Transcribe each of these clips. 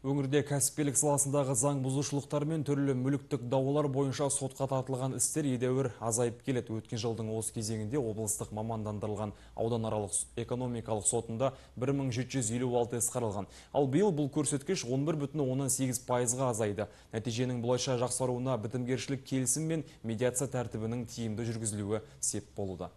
Өңірде кәсіпкерлік саласындағы заң бұзушылықтар мен түрлі мүліктік даулар бойынша сотқа тартылған істер едәуір азайып келеді. Өткен жылдың осы кезеңінде облыстық мамандандырылған ауданаралық экономикалық сотында 1756 іс қаралған. Ал биыл бұл көрсеткіш 11,8 пайызға азайды. Нәтиженің бұлайша жақсаруына бітімгершілік келісім мен медиация тәртібінің тиімді жүргізілуі сеп болуда.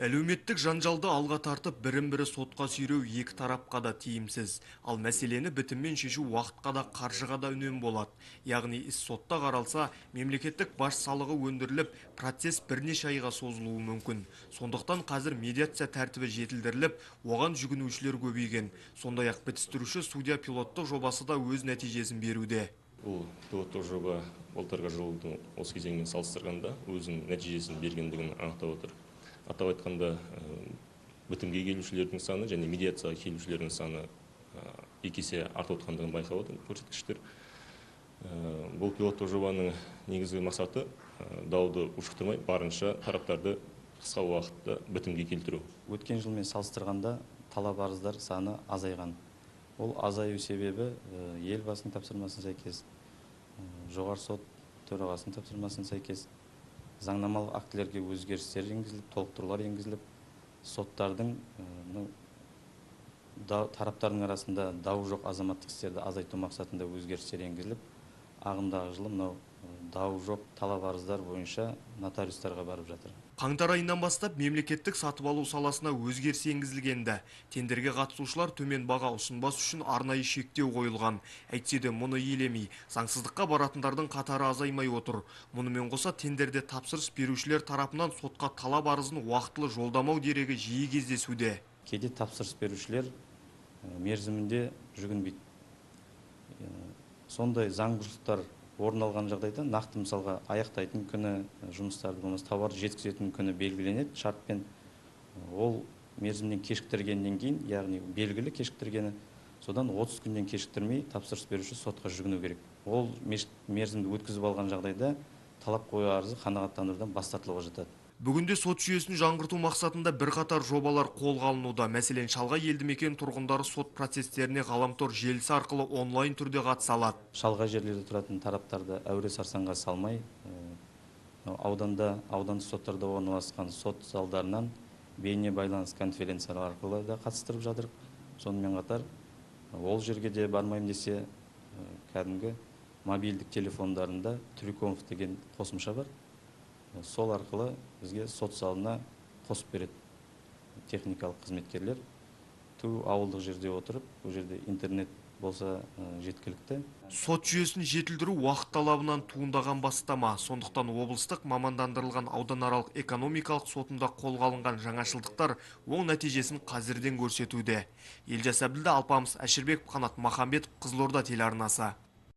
Әлеуметтік жанжалды алға тартып, бірін-бірі сотқа сүйреу екі тарапқа да тиімсіз. Ал мәселені бітіммен шешу уақытқа да, қаржыға да үнем болады. Яғни іс сотта қаралса, мемлекеттік баж салығы өндіріліп, процесс бірнеше айға созылуы мүмкін. Сондықтан қазір медиация тәртібі жетілдіріліп, оған жүгінушілер көбейген. Сондай-ақ бітістіруші судья пилоттық жобасы да өз нәтижесін беруде. Бұл пилоттық жоба былтырғы жылдың осы кезеңімен салыстырғанда өзінің нәтижесін бергендігін анықтап отыр. Атап айтқанда, бітімге келушілердің саны және медиацияға келушілердің саны екі есе артып отқандығын байқап отыр көрсеткіштер. Бұл пилоттық жобаның негізгі мақсаты дауды ушықтырмай, барынша тараптарды қысқа уақытта бітімге келтіру. Өткен жылмен салыстырғанда талап арыздар саны азайған. Ол азаю себебі Елбасының тапсырмасына сәйкес, Жоғарғы сот төрағасының тапсырмасына сәйкес заңнамалық актілерге өзгерістер енгізіліп, толықтырулар енгізіліп, соттардың тараптардың арасында дау жоқ азаматтық істерді азайту мақсатында өзгерістер енгізіліп, ағымдағы жылы мынау дау жоқ талап арыздар бойынша нотариустарға барып жатыр. Қаңтар айынан бастап мемлекеттік сатып алу саласына өзгеріс енгізілгенді. Тендерге қатысушылар төмен баға ұсынбас үшін арнайы шектеу қойылған. Әйтсе де мұны елемей, заңсыздыққа баратындардың қатары азаймай отыр. Мұнымен қоса тендерде тапсырыс берушілер тарапынан сотқа талап арызын уақытылы жолдамау дерегі жиі кездесуде. Кейде тапсырыс берушілер мерзімінде жүгінбейді. Сондай заң бұзушылықтар орын алған жағдайда нақты, мысалға, аяқтайтын күні жұмыстарды, болмаса тауарды жеткізетін күні белгіленеді шартпен. Ол мерзімнен кешіктіргеннен кейін, яғни белгілі кешіктіргені, содан 30 күннен кешіктірмей тапсырыс беруші сотқа жүгіну керек. Ол мерзімді өткізіп алған жағдайда талап қою арызы қанағаттандырудан бас тартылуға жатады. Бүгінде сот жүйесін жаңғырту мақсатында бірқатар жобалар қолға алынуда. Мәселен, шалғай елді мекен тұрғындары сот процестеріне ғаламтор желісі арқылы онлайн түрде қатыса алады. Шалғай жерлерде тұратын тараптарды әуре сарсаңға салмай, ауданда, аудандық соттарда орналасқан сот залдарынан бейне байланыс конференциялар арқылы да қатыстырып жатыр. Сонымен қатар, ол жерге де бармаймын десе, кәдімгі мобильдік телефондарында Триконф деген қосымша бар. Сол арқылы бізге сот залына қосып береді техникалық қызметкерлер. Ту ауылдық жерде отырып, ол жерде интернет болса жеткілікті. Сот жүйесін жетілдіру уақыт талабынан туындаған бастама. Сондықтан облыстық мамандандырылған ауданаралық экономикалық сотында қолға алынған жаңашылдықтар оң нәтижесін қазірден көрсетуде. Елжас Әбділда, Алпамыс Әшірбеков, Қанат Махамбетов, Қызылорда телеарнасы.